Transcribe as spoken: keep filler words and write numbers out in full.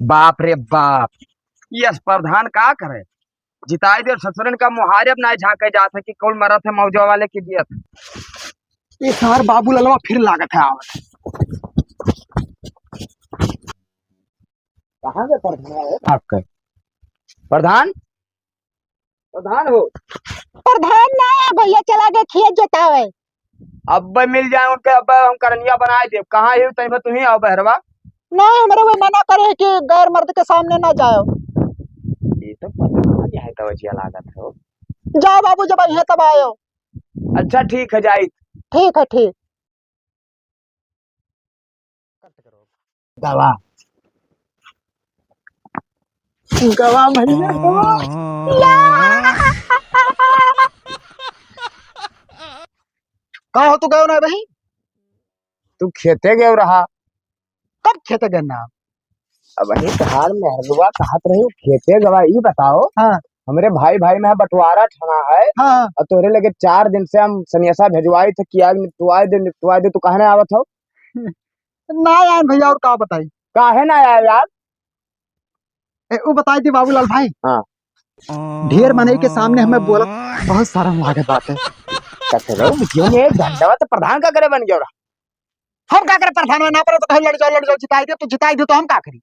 बाप रे बाप, यस प्रधान का करे? जिताई दे ससुरन का मुहारे अब ना झांके जात है कि कौन मरत है मौजवा वाले की दियत। ये सार बाबू ललवा फिर लागत है आवत है। कहाँ गए प्रधान है? आपका प्रधान, प्रधान हो। प्रधान ना है भैया, चला गए खेत जोतावे। अब्बे मिल जाए उनके, अब्बे हम करनिया बनाए देब। कहाँ ही तइबे तुही आओ बहरवा। ना, हमरे वो मना करे कि गैर मर्द के सामने ना जाओ। ये तो पता नहीं है, तो वजिया लागत हो। जाओ बाबू, जब अइहे तब आयो। अच्छा ठीक है, जाई। ठीक है, ठीक। गवा, गवा भैया, गवा। का हो तू गयो ना भाई? तू खेते गयो रहा। कब खेते गए ना? अब वही तो हाल में हरदुआ कहत रही, खेते गवा। ई बताओ, हाँ। हमरे भाई भाई में बंटवारा ठना है, हाँ। और तोरे लगे चार दिन से हम सनेसा भेजवाई थे कि आज निपटवाई दे, निपटवाई दे, तू काहे ना आवत हो? ना यार भैया, और का बताई? काहे ना आया यार? ए, वो बताई दी बाबूलाल भाई। हाँ। ढेर मनई के सामने हमें बोलत बहुत शर्म लागत बाटे। कथे रहो, जीवन में एक घंटा तो प्रधान का करे बन गया रहा। हम का करे प्रधान में ना पड़े तो कहीं लड़ जाओ, लड़ जाओ, जिताई दे, तो जिताई दे तो हम का करी?